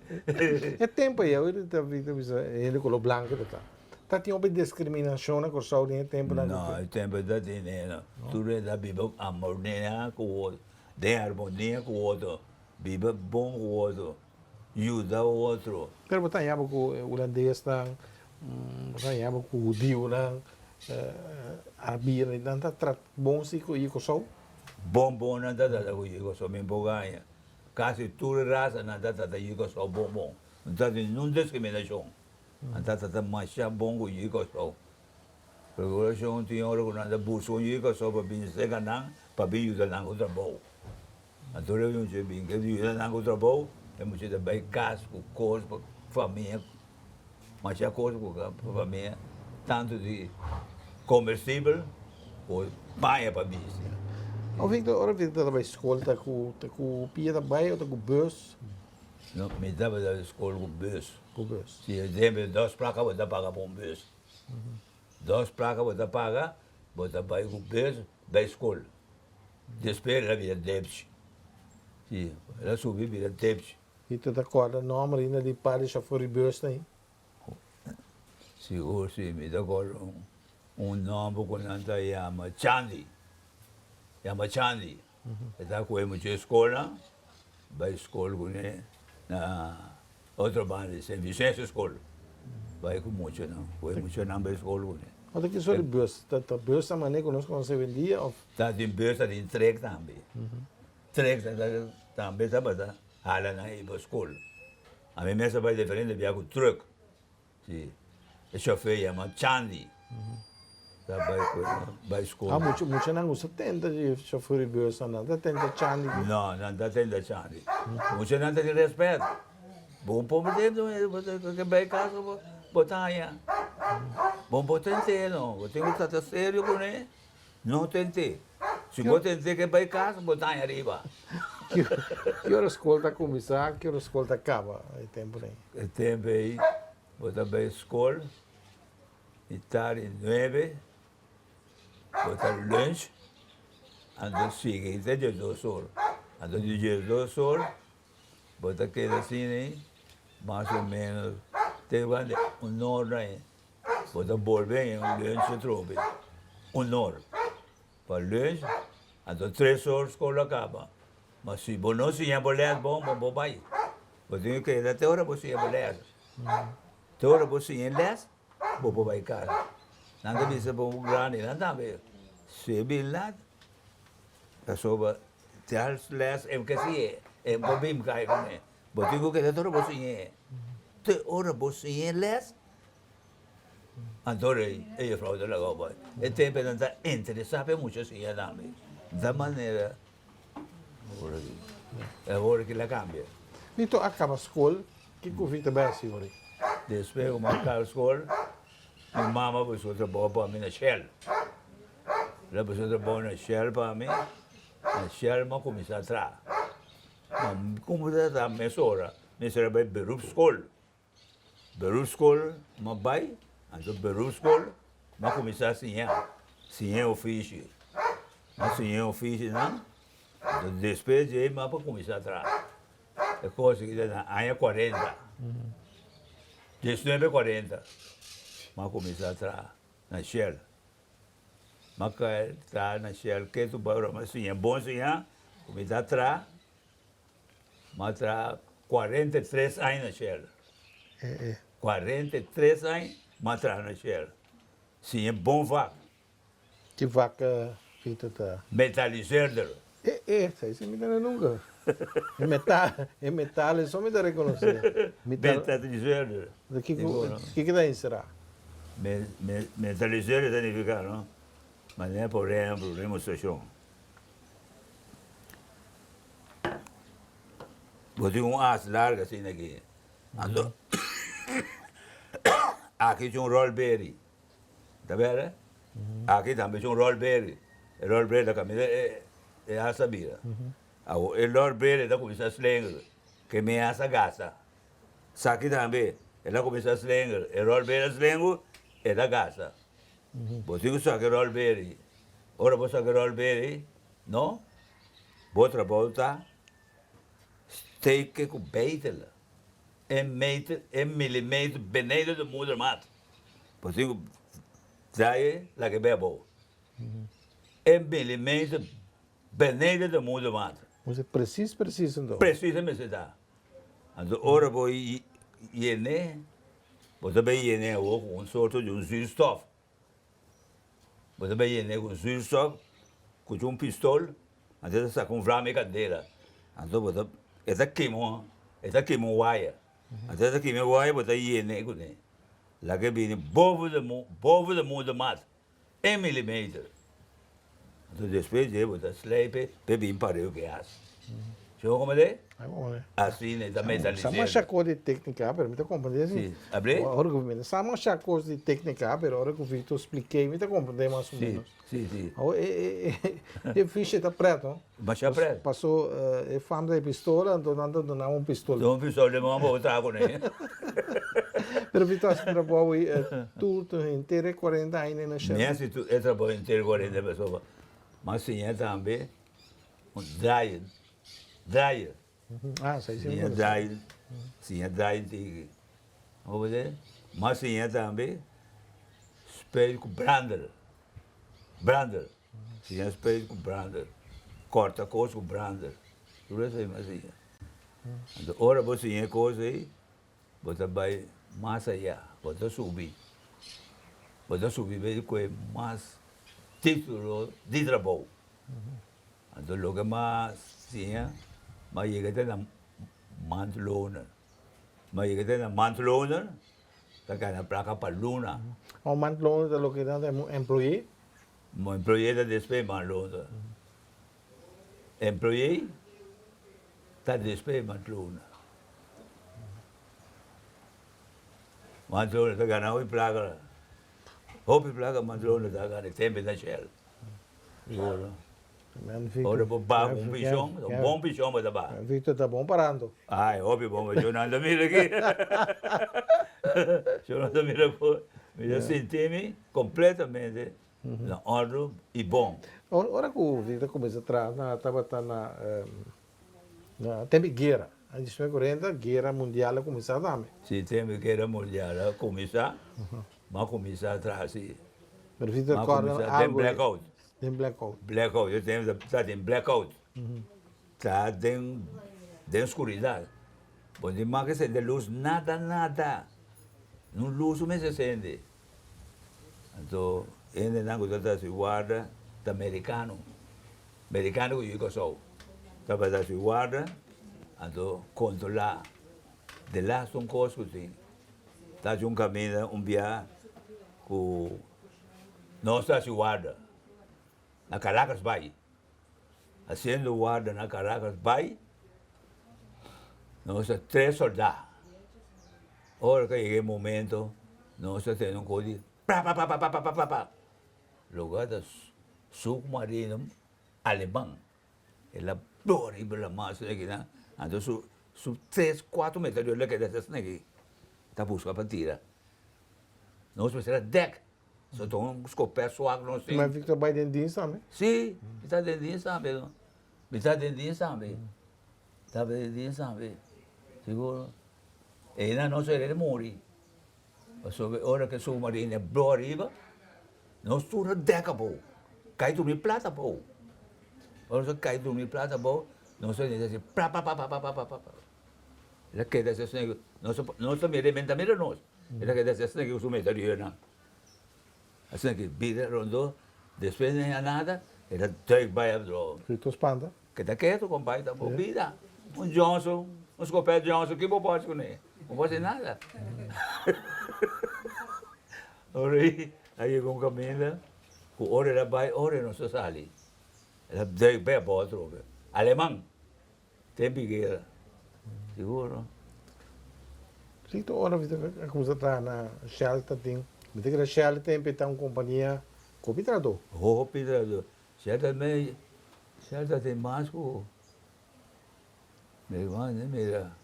E tempu ei, awor ta Victor bisa hende koló blanku ta ta. Ta tin hopi diskriminashon na Kòrsou den e tempunan? No, e tempu ta tin no. Tur hende a biba amornea ku otro. Den armonia ku otro, biba bon ku otro, yuda otro. Pero bo ta haña bo ku hulandesnan, bo ta haña bo ku hudiunan, arabirnan, nan ta trata bon si ku Kòrsou? Bon bon nan ta trata ku Kòrsou, mi por gaña. Kasi tur e rasanan ta trata Kòrsou bon bon. No ta tin niun diskriminashon. Nan ta trata masha bon ku Kòrsou. Regulashon tin ora ku nan ta buska un yu kòrsou pa bin seka nan pa bin yuda nan ku trabou. Anto ora un mucha bin ke yuda nan ku trabou e mucha ta bai kas ku kos pa famia, masha kos ku pa famia tantu di komestibel ku paña pa bisti. O Victor, ora Victor ta bai skol ta ku ta ku pia ta bai o ta ku bus? No, mi tabata bai skol ku bus. Ku bus. Si e tempu dos plaka bo ta paga pa un bus. Dos plaka bo ta paga, bo ta bai ku bus bai skol. Despues el a bira debshi. Si, el a subi bira debshi. I ta ta kòrda nòmber ainda di par di shofùr di bus nan? Sigur si, mi ta kòrda un nòmber ku nan ta yama Chandi. Yama Chandi. E ta kohe mucha skolnan, bai skol kuné na otro banda di Sint Vicencio skol, bai ku muchanan, kohe muchanan bai skol kuné. Ota ki sort di bus? Ta ta bus ta manera ku nos konosé hoy-en-dia òf? Ta tin bus, ta tin trek tambe. Trek tambe tabata hala nan i bai skol. Ami mes a bai diferente bia ku truk. Si, e chofer yama Chandi. Ta bai ku bai skol. Ah, mucha muchanan gusta tenta di chofer di bus nan ta tenta Chandi. No, nan ta tenta Chandi. Muchanan ta tin respet. Bo un poco tempo bo ta bai kas bo ta haña. Bo no por tent'é no, bo tin ku trata serio kuné. No tent'é. Si bo tent'é ke bai kas bo ta haña riba. Ki ora skol ta kuminsá, ki ora skol ta kaba e tempu ei? E tempu ei bo ta bai skol mitar di nuebe, bo ta lunch, anto sigui te diesdos or. Anto di diesdos or bo ta keda asina ei mas o menos te wak un or ei. Bo ta bolbe en un lunch atrobe, un or. Pa lunch, anto tres or skol a kaba. Ma si bo no siña bo les bon, bo no por bai. Bo tin ku keda te ora bo siña bo les. Te ora bo siña e les, bo por bai kas. Nan ta bisa pa un grandi nan tambe si bin lat pasobra tal les e ke siñ'e e bo bin kai kuné bo tin ku keda te ora bo siñ'e te ora bo siñ'e les anto e juffrouw ta laga bo bai e tempo nan ta interesá pa e mucha siña tambe ta manera awor ki la kambia. Nito a kaba skol kiko Victor bai hasi ora? Despues ku mi a kaba skol Mi mama a buska un trabou pa mi na Shell. El a buska un trabou na Shell pa mi, na Shell mi a kuminsá traha. Ma mi kuminsá traha mesora, mi mester a bai beroepschool. Beroepschool mi a bai, anto beroepschool mi a kuminsá siña, siña e ofishi. Mi a siña e ofishinan, anto despues di ei mi a kuminsá traha. E kos aki ta na aña kuarenta, diesnuebe kuarenta, mi a kuminsá traha na Shell. Mi a kai traha na Shell ketu bai ora mi a siña bon siña ku mi ta traha, mi a traha 43 aña na Shell. 43 aña mi a traha na Shell, siña bon vak. Ki vak Vito ta? Metaliseerder. E e, esei si mi ta na nunca. E metal, e metal eso mi ta reconoce. Metaliseerder. Kiko, kiko ta encerá? Me, me, metaliseerder ta nifica, no? Manera por ehemplo, demostracion. Bo tin un as largo asina aki. Anto, aki tin un rolberry. Ta bere? Aki tambe es un rolberry. E rolberry ta kaminda e asa bira. Awor e rolberry ta kuminsá slenger ke mi asa gasta. Esaki tambe el a kuminsá slenger. E rolberry a slengu, e ta gasta. Bo tin ku saka e rolberry. Ora bo saka e rolberry, no, bo trabou ta steke ku beitela. E meter, e milimeter beneden de moedermaat. Pasobra ku trae laga e bai abou. E milimeter beneden de moedermaat. Mester presis presis anto. Presis e mester ta. Anto ora bo yen'é, bo ta bai yen'é awor ku un sorto di un zuurstof. Bo ta bai yen'é ku zuurstof, ku un pistol, anto e ta saka un vlam e kandela. Anto bo ta, e ta kima, e ta kima un waya. Anto e ta kima e waya, bo ta yen'é kuné. Laga e bini boven de boven de moedermat, un milimeter. Anto despues di ei bo ta slijpe pa e bin pareu ku e as. Si bo komprende? Asina e ta metaliseer. Sa masha kos di teknika, pero mi ta komprende si. Si, abre? Ora ku mi sa masha kos di teknika, pero ora ku Victor splik'é mi ta komprende mas o menos. Si, si. Awor e e fishi ta pret no. Masha pret. Paso e fam ta e pistola, anto nan ta duna un pistola. Duna un pistola den man pa bo traha kuné. Pero Victor hasi trabou ei tur tur henter e kuarenta aña na Shell. Mi hasi tur e trabou henter kuarenta pasobra mi a siña tambe un draaien, draaien. Ah, sa Siña draaien, siña draaien tiki. Bo por e? Mi a siña tambe speel ku brander, brander. Siña speel ku brander, kòrta kos ku brander, tur esei mi a siña. Anto ora bo siña e kos ei, bo ta bai mas ayá, bo ta subi, bo ta subi bai kohe mas título di trabou. Anto loke mi a siña, mi a yega te na maandloner, mi a yega te na maandloner, ta gana plaka pa luna. Un maandloner ta loke nan ta un employee? Un employee ta despues maandloner. Employee ta despues maandloner. Maandloner ta gana hopi plaka, hopi plaka maandloner ta gana, tempe na Shell. Ora bo baha ku un pishon, un bon pishon bo ta baha. Victor ta bon parando. Ai, hopi bon, yo no anda mira aki. Yo no anda mira ku mi ta sinti mi kompletamente na òrdu i bon. Ora ku Victor kuminsá traha na tabata na na tempu di guera, aña diesnuebe kuarenta guera mundial a kuminsá tambe. Si, tempu di guera mundial a kuminsá, mi a kuminsá traha si. Pero Victor kòrda algu. Den blackout. Den blackout. Blackout, e tempu ta den blackout. Ta den den skuridat. Bo no tin mas ke sende lus nada nada. Nun lus mester sende. Anto hendenan ku tabata hasi warda ta merikano, merikano ku yu Kòrsou tabata hasi warda, anto kontrolá de lastu un kos ku tin. Ta haci un caminda un bia cu nos ta haci warda na Caracas bay. Haciendo warda na Caracas bay, nos ta tres solda. Ora cu a yega e momento, nos ta tene un cos di pa-pa-pa-pa-pa-pa-pa. Loke ta submarino Aleman. El a bora riba laman asina aki nan, anto su su tres cuatro metrallor el a keda asina aki ta busca pa tira. Nos mester a dek, so ta un scopet swak nos tin. Ma Victor bai den dienst tambe? Si, mi ta den dienst tambe no, mi ta den dienst tambe, mi ta den dienst tambe, siguro. Einan nos a hende muri, pasobra ora ke submarino a bora riba. Nos tur a dek abou, kai drumi plat abou. Ora nos a kai drumi plat abou, nos a sinti pra pra pra pra pra pra pra. El a keda asina, nos nos ta mira, e men ta mira nos. El a keda asina ku su mesa riba nan. Asina ki bira rondó, despues no haña nada, el a duik bai abou. Rito spanta. Keda ketu kompai, ta bo bida. Un Johnson, un skopet Johnson, ki bo por hasi kuné? Bo por hasi nada. Ora ei a yega un kaminda ku ora el a bai, ora e no sa sali. El a duik bai abou atrobe. Aleman, tempu di guera, siguro. Si tur ora mi ta kuminsá traha na Shell ta tin, mi ta kere Shell tempu ta un kompania ku hopi trahadó. Hopi trahadó. Shell ta mei, Shell ta tin mas ku mi hermano mira.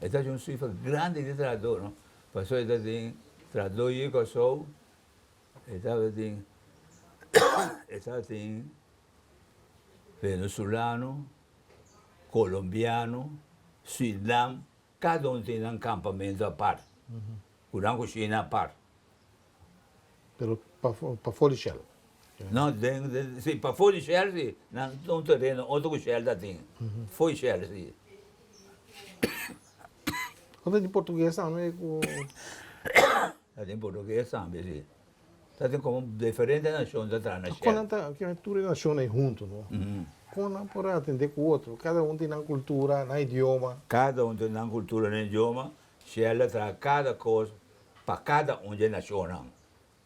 E ta haci un cifra grandi di trahadó no. Pasobra e ta tin trahadó yu Kòrsou, e tabatin e tabatin venezolano, colombiano, Surinam, kada un tin nan kampamento apart, ku nan kushina apart. Pero pafó di Shell? No, den, den, si, pafó di Shell si, nan un tereno otro ku Shell ta tin, fo di Shell si. Unda tin portugues tambe ku. Ta tin portugues tambe si. Ta tin komo diferente nashon ta traha na Shell. Kon nan ta, tur e nashon ei huntu no? Kon nan por atende ku otro? Kada un tin nan kultura, nan idioma. Kada un tin nan kultura, nan idioma. Shell a traha kada kos pa kada un dje nashonnan.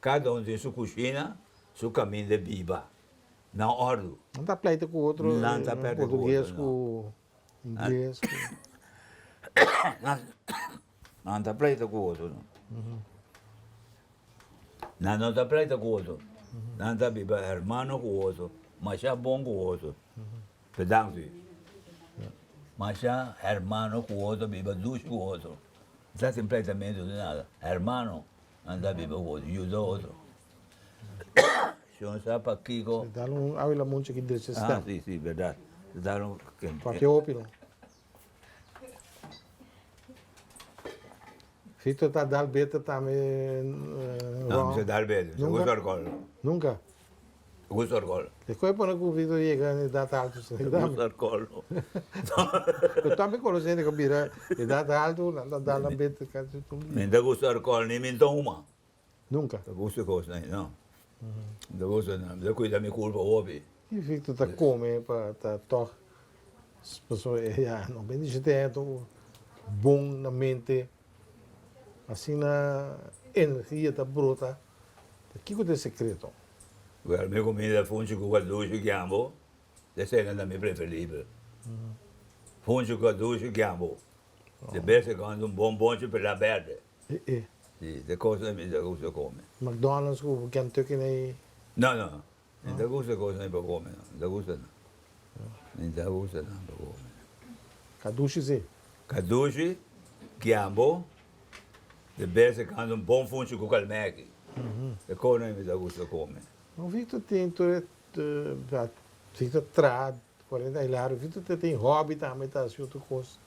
Kada un tin su kushina, su kaminda di biba. Nan òrdu. Nan ta pleita ku otro, Nan ta pleita ku otro, portugues ku ingles ku. Nan ta pleita ku otro. Nan no ta pleita ku otro. Nan ta biba hermano ku otro, masha bon ku otro. Bedankt. Masha hermano ku otro biba dushi ku otro. Ta sin pleitamentu ni nada. Hermano nan ta biba ku otro, yuda otro. Si un sa pakiko. Si dal un awi la munchi ki drecha stem. Ah, si, si, berdad. Dal un. Papia hopi no. Victor ta dal beter tambe. No, mi sa dal beter. Nunca? Gusta alcohol. Nunca? Gusta alcohol. Despues pone cu Victor yega na edad alto. Gusta alcohol. Pero tambe conoce hende cu bira edad alto, nan ta dal nan beter casi tur dia. Mi no ta gusta alcohol ni mi no ta huma. Nunca? Ta gusta cos nan, no. Mi ta gusta nan. Mi ta cuida mi curpa hopi. Y Victor ta come pa ta toch pasobra e ya no bendicion te aña bon na mente. Asina energia ta brota. Ta kiko ta e sekreto? Wel, mi kumida funchi ku kadushi kiambo, esei ta mi preferibel. Funchi ku kadushi kiambo. De bes en cuando un bon bonchi pela berde. Si, te kosnan mi ta gusta kome. McDonald's ku Kentucky na e. No, no. Mi ta gusta kosnan pa kome no. Mi ta gusta nan. Mi ta gusta nan pa kome. Kadushi si. Kadushi, kiambo, de bes en cuando un bon funchi ku kalmeki. E kosnan mi ta gusta kome. No Victor tin tur e Victor traha 40 aña largo Victor ta tin hobby tambe ta hasi otro kos.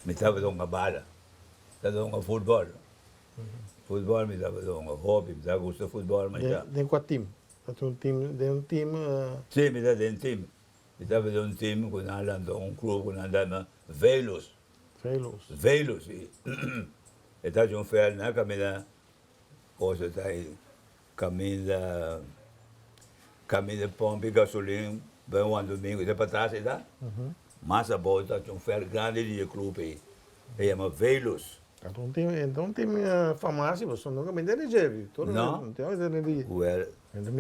Mi tabata hunga bala, tabata hunga futbol. Futbol mi tabata hunga hopi, mi tabata gusta futbol masha. Den kua team? Ta tin un team, den un team. Si, mi ta den team. Mi tabata den un team ku nan lanta un club ku nan dama Velos. Velos. Velos, si. E ta haci un veld, nan a camina cosa ta ahí. Caminda caminda pompi gasolin bai Juan Domingo te patras ei ta. Mas abou ta un veld grandi di e club ei. E yama Velus. Anto tin anto tin farmacia pasobra nunca mi tende dje Victor. No. No tin tende di. Wel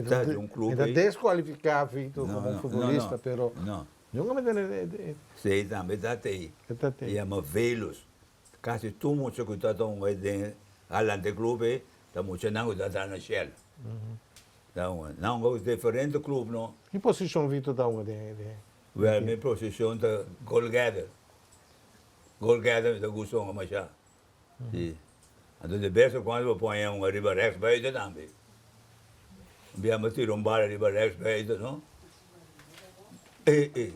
ta di un club Mi ta ei. descualifica Victor como un futbolista pero No. nunca mi tende. Si tambe ta tei. E ta tei. E yama Velus. Kasi tur mucha ku ta hunga den Alante Club ei ta muchanan ku ta traha na Shell. Ta hunga. Nan hunga ku diferente club no. Ki posishon Vito ta hunga den den? Wèl mi posishon ta goalgetter. Goalgetter mi ta gusta hunga masha. Si. Anto de bes en kuando bo pon e hunga riba rèks buiten tambe. Un bia mi tira un bala riba rèks buiten no. E e.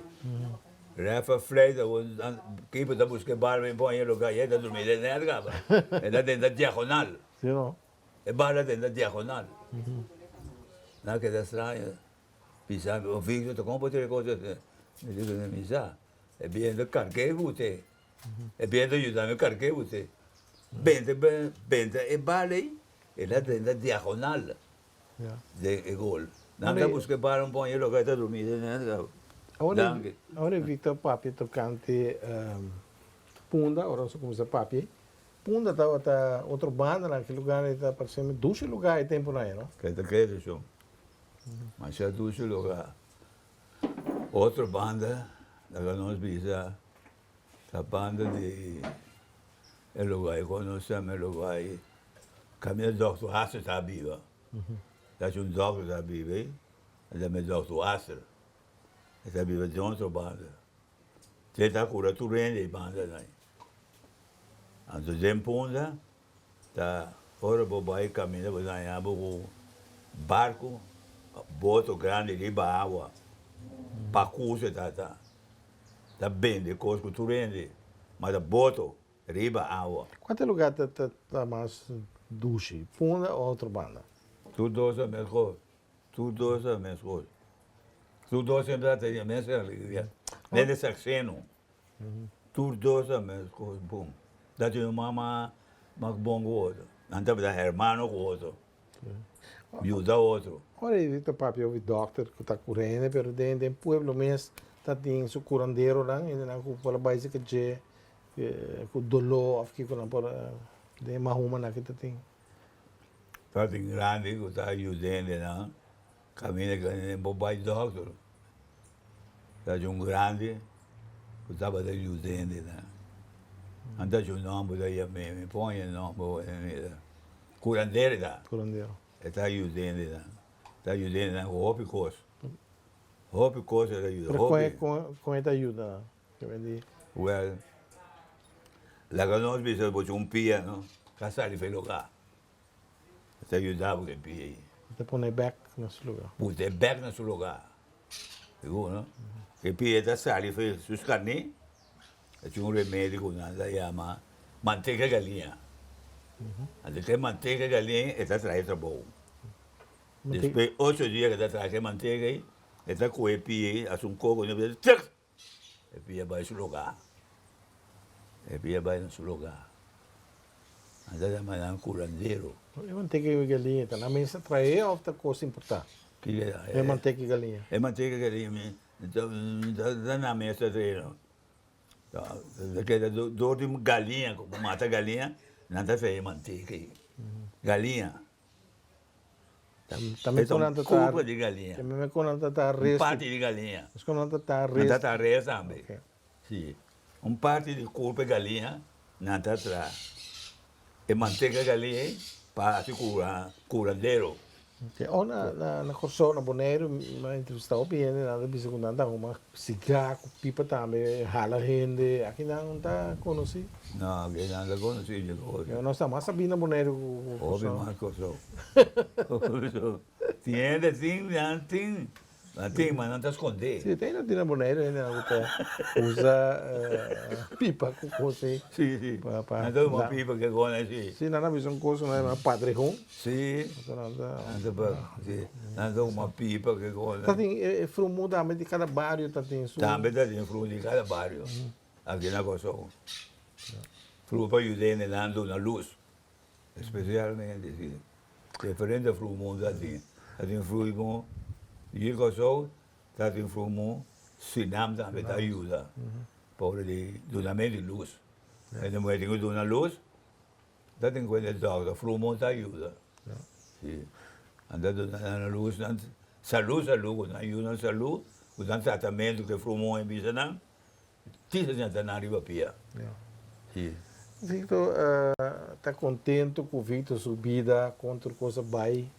Ref a fluit awor keeper ta buska e bal mi pon e lugar y e ta drumi den net caba. E ta den ta diagonal. Si no. E bal ta den ta diagonal. Nan keda straño. Bisa mi, Victor ta como por tira e cos asina? Mi di cu mi sa. E biento carga e bute. E biento yuda mi carga e bute. Benta benta e bal ey e ta den ta diagonal. Den e gol. Nan ta buska e bal un pon e loke ta drumi den e gol. Danki. Ora Victor papia tocante Punda, ora nos a cuminsa papia, Punda tabata otro banda na ki lugar e ta parece mi dushi lugar e temponan ei, no? Ke ta kere shon. Masha dushi lugar. Otro banda laga nos bisa ta banda di e lugar ei konosem e lugar ei. Kaminda dòkter Hassel ta biba. Ta haci un dòkter ta biba ei, e ta mi dòkter Hassel. E ta biba den otro banda. Te ta kura tur hende ei banda nan. Anto den Punda ta ora bo bai kaminda bo ta haña bo ku barku, boto grandi riba awa, pakus e ta ta. Ta bende kos ku tur hende, ma ta boto. Riba awa. Kuantu lugar ta ta mas dushi, Punda o otro banda? Tur dos ta meskos, tur dos ta meskos. Tur dos siempre ta tene mes alegria, net e sakseno. Tur dos ta meskos bon. Ta tin un mama mas bon ku otro. Nan tabata hermano ku otro, yuda otro. Ora e ta papia obi dokter ku ta kurende, pero den den pueblo mes ta tin su kuranderonan, hendenan ku por a bai seka dje. Ku doló òf kiko nan por den e mahumanan ki ta tin. Ta tin grandi ku ta yuda hendenan kaminda ku hende por bai dòkter. Ta tin un grandi ku tabata yuda hendenan. Nan ta haci un nòmber ta yam'é, mi pon e nòmber mira. Kurandero ta. Kurandero. E ta yuda hendenan. Ta yuda hendenan ku hopi kos. Hopi kos e ta yuda. Pero kon kon e ta yuda? Well, laga nos bisa bo un pia no ka sali for e lugar. E ta yuda bo ku e pia ei. E ta pone bek na su lugar. Pone bek na su lugar. Sigur no? E pia ta sali for su skarni, e tin un remedi ku nan ta yama manteka galiña. Anto ke manteka galiña e ta traha e trabou. Despues ocho dia ku e ta traha ke manteka ei, e ta kohe e pia ei, hasi un koko, trek! E pia bai su lugá. E pia bai na su lugá. Nan ta yama nan curandero. E manteka di galiña ta na mesa trae of ta kos importá? Kiko ta? E manteka di galiña. E manteka di galiña mi ta na mesa trae no. Ta keda dor di galiña, ku mata galiña, nan ta trae e manteka ei. Galiña. Tambe con nan ta ta Culpa di galiña. Tambe con nan ta ta res. Un parti di galiña. Es con nan ta ta res. Nan ta ta res tambe. Si. Un parti di culpa di galiña nan ta tra e manteca galiña ei pa haci curandero. O na na Kòrsou, na Boneiru, mi a entrevistá hopi hende, nan ta bisa ku nan ta huma sigá ku pipa tambe, hala hende. Aki nan no ta konosí. No, aki nan ta konosí dje kos. Nos ta mas sabí na Boneiru ku Kòrsou. Hopi mas Kòrsou. Tin hende tin, nan tin. Nan tin, ma nan ta skondé. Sí, te nan tin na Boneiru hende nan ku ta usa pipa ku kos ei. Sí, sí. Nan ta huma pipa ku kos ei, sí. Sí, nan a bisa un kos ku nan yama padrejón. Sí. Nan ta. Nan ta pa, sí. Nan ta huma pipa ku kos ei. Ta tin e frumu tambe di kada bario ta tin su. Tambe ta tin frumu di kada bario aki na Kòrsou. Frumu pa yuda hende nan duna lus, espesialmente, sí. Diferente frumun ta tin. Ta tin frumun di Kòrsou, ta tin frumun Surinam tambe ta yuda pa ora di dunamento di lus. Hende muhé tin ku duna lus, ta tin kuenta e dòkter, frumun ta yuda. Si. Nan ta duna nan lus, nan salú salú ku nan yuda nan salú ku nan tratamentu ku e frumun a bisa nan. Tisa siña ta nan riba pia. Si. Victor ta contento cu Victor su bida con tur cos a bay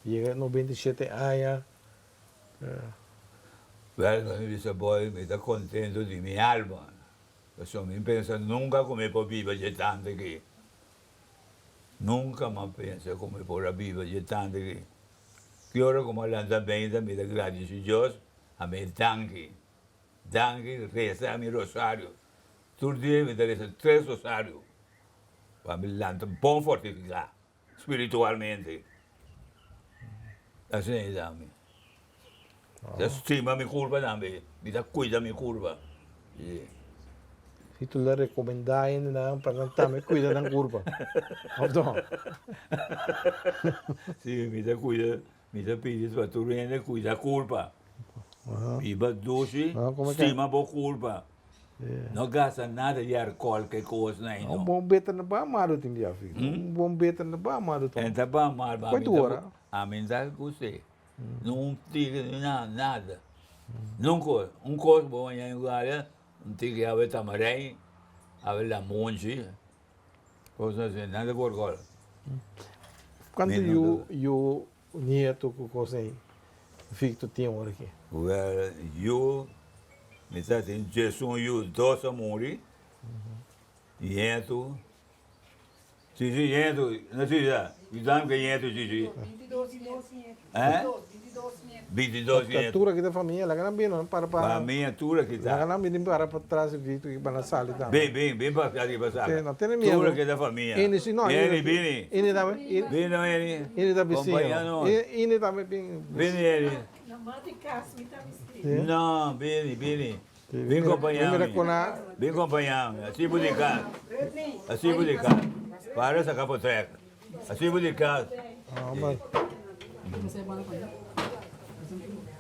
yega 97 aña. Wel mi bisa boy mi ta contento di mi alma pasobra mi pensa nunca cu mi por biba dje tanto aki nunca mi a pensa cu mi por a biba dje tanto aki ki ora cu mi a lanta beinta mi ta gradici Dios a mi danki. Danki resa mi rosario. Tur dia mi ta resa tres rosario pa mi lanta bon fortifica spiritualmente. Asina e ta mi. Ta stima mi curpa tambe, mi ta cuida mi curpa. Si tu la recomenda hendenan pa nan tambe cuida nan curpa, of no? Si, mi ta cuida. Mi ta pidi pa tur hende cuida curpa. Biba dushi, stima bo curpa. No gasta nada di alcohol ke cosnan ei no. Un bon beta no ba malo tin bia fi. Un bon beta no ba malo ton. En ta ba mal, ma Cuantu ora? ami ta gust'e. No un tiki ni nada, nada. Nunca, un cos bo haña en lugar, un tiki awe tamarijn, awe lamunchi. Cosnan asina, nada ku alcohol. Cuanto yu yu nieto cu cos ey Victor tin ora aki? Well, yu, mi ta tin diesun yu, dos a muri, nieto, si si nieto, no si sa, yu tambe ke nieto si si. Eh? 22 nieto. Tur aki ta famia, laga nan bini para pa. Famia tur aki ta. Laga nan bini para pa tras di Victor aki pa nan sali tambe. Bin, bin, bin pa aki pa sali. No tene miedo. Tur aki ta famia. Ini si no. Eni, bini. Ini tambe. Bini no Eni. Ini ta bisiña. Compaña nos. Ini tambe bin. Bini Eni. Na man di cas mi ta bisti. No, bini, bini. Bin compaña mi. Bin compaña mi. Asi bo di cas. Asi bo di cas. Para saca potrek. Asi bo di cas.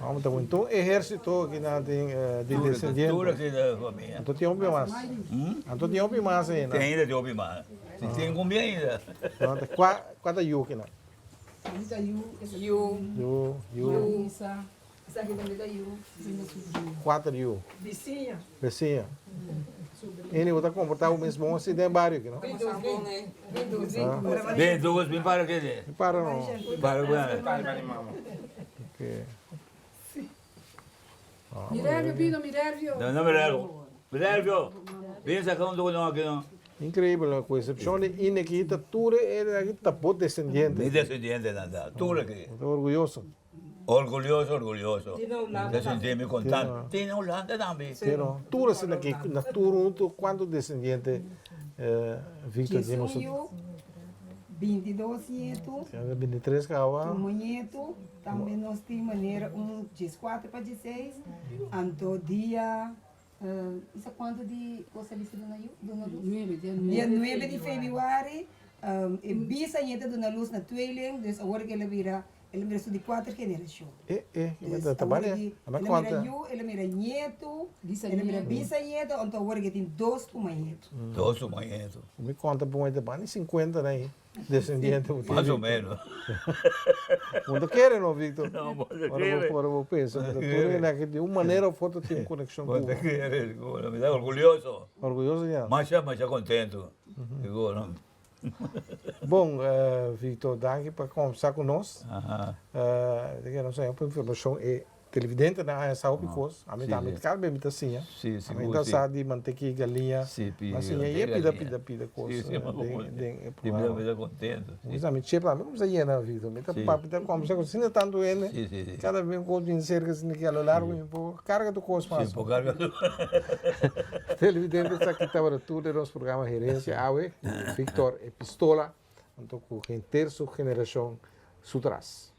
Vamos ta un ehérsito aki nan tin di desendiente. Tur aki ta famia. Anto tin hopi mas. Anto tin hopi mas ainda. Tin ainda tin hopi mas. Si tin ku mi ainda. Kua kua ta yu kinan? Yu. Yu, yu. Esaki tambe ta yu. Kuater yu. Bisiña. Bisiña. Eni bo ta komportá bo mes bon así den bario aki no? Bin dos, bin para kende? Bin para no. Para ku nan. Ok. Mirervio bino, Mirervio. No, no Mirervio. Mirervio, bin saka un doko no aki no. Increíble, ku eksepshon di Ine aki ta tur e aki ta bo desendiente. Mi desendientenan ta, tur aki. Bo ta orguyoso. Orgulyoso, orgulyoso. Ta sinti mi kontant. Tin na Hulanda tambe. Pero tur asina ki na tur huntu kuantu desendiente Victor tin Diesun yu, 22 nietu. 23 kawa. Un nietu, tambe nos tin manera un dieskuater pa dieseis, anto dia isa kuantu di cosa bisa duna yu, duna lus? Dia nuebe di febrüari e bisañeta duna lus na tweeling, dus awor ke el a bira El a mira su di kuater generashon. E, e, Dus ta awor bali, di, a el a mira yu, el a mira ñetu, el a mira bisañetu, anto awor ke tin dos tumañetu. Dos tumañetu. Mi konta bon e ta bani sinkuenta na e desendiente bo tin. Mas o menos. Bo ta kere no, Victor? No, bo ta kere. Ora bo pensa, bo ta tur hende aki di un manera of otro tin un konekshon ku bo. Bo ta kere, mi ta orgulyoso. Orgulyoso ya. Masha, masha kontentu. Digo, no. Bon, Victor, danki pa kombersa ku nos. Di ke nos haña hopi informashon e televidentenan haña sa hopi kos. Ami tambe kada bes mi ta siña. Ami ta sa di manteki i galiña. Mi a siña i e pida pida pida kos den e programa. Mi sa mi chep tambe kumsa yena, Victor. Mi ta papia ta kombersa ku asina tantu hende. Kada bes ku bin serka asina ki a lo largo mi por karga tur kos mas. Televidente esaki tabata tur den nos programa Herencia Awe ku Victor Epistola anto ku henter su generashon su tras.